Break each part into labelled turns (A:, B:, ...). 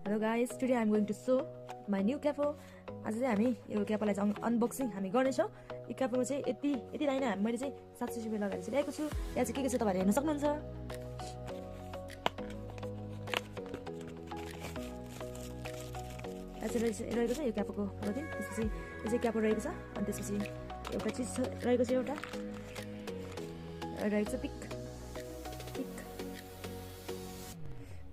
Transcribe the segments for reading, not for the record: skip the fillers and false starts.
A: Hello guys, today I'm going to show my new capo. आज चाहिँ हामी यो क्यापोलाई चाहिँ अनबक्सिङ हामी गर्नेछौँ। यो क्यापोमा चाहिँ यति लाइन मैले चाहिँ 700 रुपियाँ लगाएर चाहिँ ल्याएको छु। यहाँ चाहिँ के छ तपाईहरुले हेर्न सक्नुहुन्छ। यहाँ चाहिँ रहेको छ यो क्यापोको प्रोटिन। त्यसपछि यो चाहिँ क्यापो रहेको छ। अनि त्यसपछि एउटा चीज रहेको छ, एउटा रहेको छ पिक।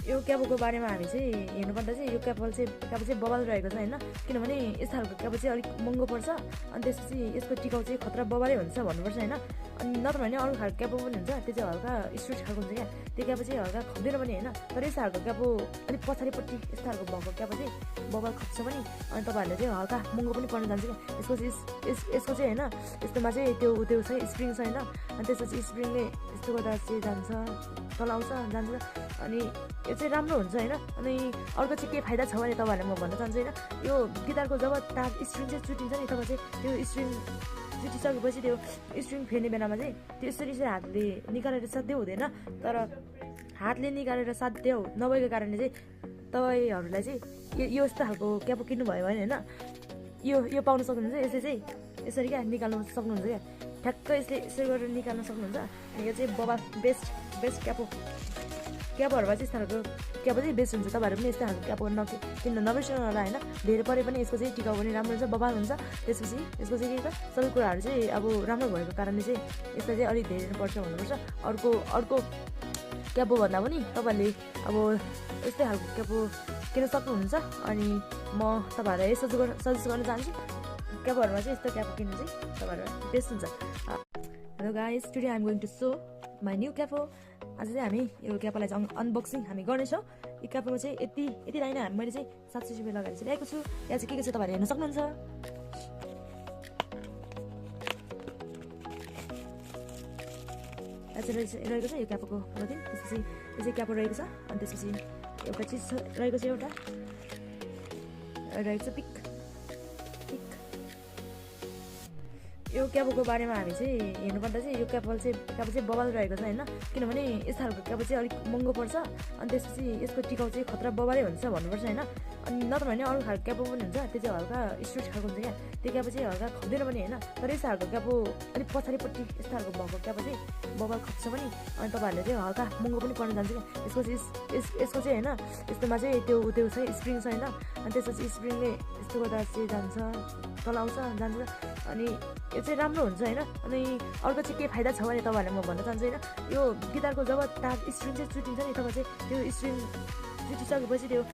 A: यो क्यापोको बारेमा हामी चाहिँ हेर्नुपर्दा चाहिँ यो क्यापो चाहिँ बबाल रहेको छ हैन, किनभने यस्तो खालको क्यापो चाहिँ अलिक महँगो पर्छ। अनि त्यसपछि यसको टिकाउ चाहिँ खतरा बबालै हुन्छ भन्नुपर्छ हैन। अनि नत्र भने अरू खालको क्यापो पनि हुन्छ, त्यो चाहिँ हल्का स्ट्रेट खालको हुन्छ क्या। त्यो क्यापो चाहिँ हल्का खप्दैन पनि हैन, तर यस्तो खालको क्यापो अलिक पछाडिपट्टि यस्तो खालको भएको क्यापो चाहिँ बबाल खप्छ पनि। अनि तपाईहरुले चाहिँ हल्का महँगो पनि पर्न जान्छ क्या। यसको चाहिँ हैन, यस्तोमा चाहिँ त्यो छ स्प्रिङ छ हैन। अनि त्यसपछि स्प्रिङले यस्तो गर्दा चाहिँ जान्छ, तल आउँछ जान्छ। अनि यो चाहिँ राम्रो हुन्छ हैन। अनि अर्को चाहिँ के फाइदा छ भने तपाईहरुले म भन्न चाहन्छु हैन, यो गिटारको जब तार स्ट्रिङ चाहिँ चुटिन्छ नि, तब चाहिँ त्यो स्ट्रिङ चुटिसकेपछि त्यो स्ट्रिङ फेर्ने बेलामा चाहिँ त्यो यसरी चाहिँ हातले निकालेर साध्य हुँदैन। तर हातले निकालेर साध्य नभएको कारणले चाहिँ तपाईहरुलाई चाहिँ यो यस्तो खालको क्यापो किन्नु भयो भने हैन, यो पाउन सक्नुहुन्छ। यसले चाहिँ यसरी क्या निकाल्नु सक्नुहुन्छ क्या, ठ्याक्क यसरी गरेर निकाल्न सक्नुहुन्छ। अनि यो चाहिँ बबा बेस्ट क्यापोहरुमा चाहिँ यस्तो खालको क्यापो चाहिँ बेस्ट हुन्छ। तपाईहरु पनि यस्तो खालको क्यापो किन्न नबिर्सनु होला हैन। धेरै परे पनि यसको चाहिँ टिकाउ पनि राम्रो हुन्छ, बबाल हुन्छ। त्यसपछि यसको चाहिँ के त सबै कुराहरु चाहिँ अब राम्रो भएको कारणले चाहिँ यसलाई चाहिँ अलिक धेरै नै पर्छ भन्नुपर्छ। अर्को क्यापो भन्दा पनि तपाईहरुले अब यस्तै खालको क्यापो किन्न सक्नुहुन्छ। अनि म तपाईहरुलाई सजेस्ट गर्न चाहन्छु, क्यापोहरुमा चाहिँ यस्तो क्यापो किन्नु चाहिँ तपाईहरुलाई बेस्ट हुन्छ। Hello guys, today I am going to show my new क्यापो। आज चाहिँ हामी यो क्यापोलाई चाहिँ अनबक्सिङ हामी गर्नेछौँ। यो क्यापोमा चाहिँ यति लाइन मैले चाहिँ 700 रुपियाँ लगाएर चाहिँ ल्याएको छु। यहाँ चाहिँ के छ तपाईहरुले हेर्न सक्नुहुन्छ। यहाँ चाहिँ रहेको छ यो क्यापोको प्रोटिन। त्यसपछि यो चाहिँ क्यापो रहेको छ। अनि त्यसपछि एउटा चीज रहेको छ, एउटा रहेको छ पिक। यो क्यापोको बारेमा हामी चाहिँ हेर्नुपर्दा चाहिँ यो क्यापो चाहिँ बबाल रहेको छ हैन, किनभने यस्तो खालको क्यापो चाहिँ अलिक महँगो पर्छ। अनि त्यसपछि यसको टिकाउ चाहिँ खतरा बबालै हुन्छ भन्नुपर्छ हैन। अनि नत्र भने अरू खालको क्यापो पनि हुन्छ, त्यो चाहिँ हल्का स्ट्रेट खालको हुन्छ क्या। त्यो क्यापो चाहिँ हल्का खप्दैन पनि हैन, तर यस्तो खालको क्यापो अलिक पछाडिपट्टि यस्तो खालको भएको क्यापो चाहिँ बबाल खप्छ पनि। अनि तपाईहरुले चाहिँ हल्का महँगो पनि पर्न जान्छ क्या। यसको चाहिँ हैन, यस्तोमा चाहिँ त्यो छ स्प्रिङ छ हैन। अनि त्यसपछि स्प्रिङले यस्तो गर्दा चाहिँ जान्छ, तल आउँछ जान्छ। अनि यो चाहिँ राम्रो हुन्छ हैन। अनि अर्को चाहिँ के फाइदा छ भने तपाईहरुले म भन्न चाहन्छु हैन, यो गिटारको जब तार स्ट्रिङ चाहिँ चुटिन्छ नि, तब चाहिँ त्यो स्ट्रिङ चुटिसकेपछि त्यो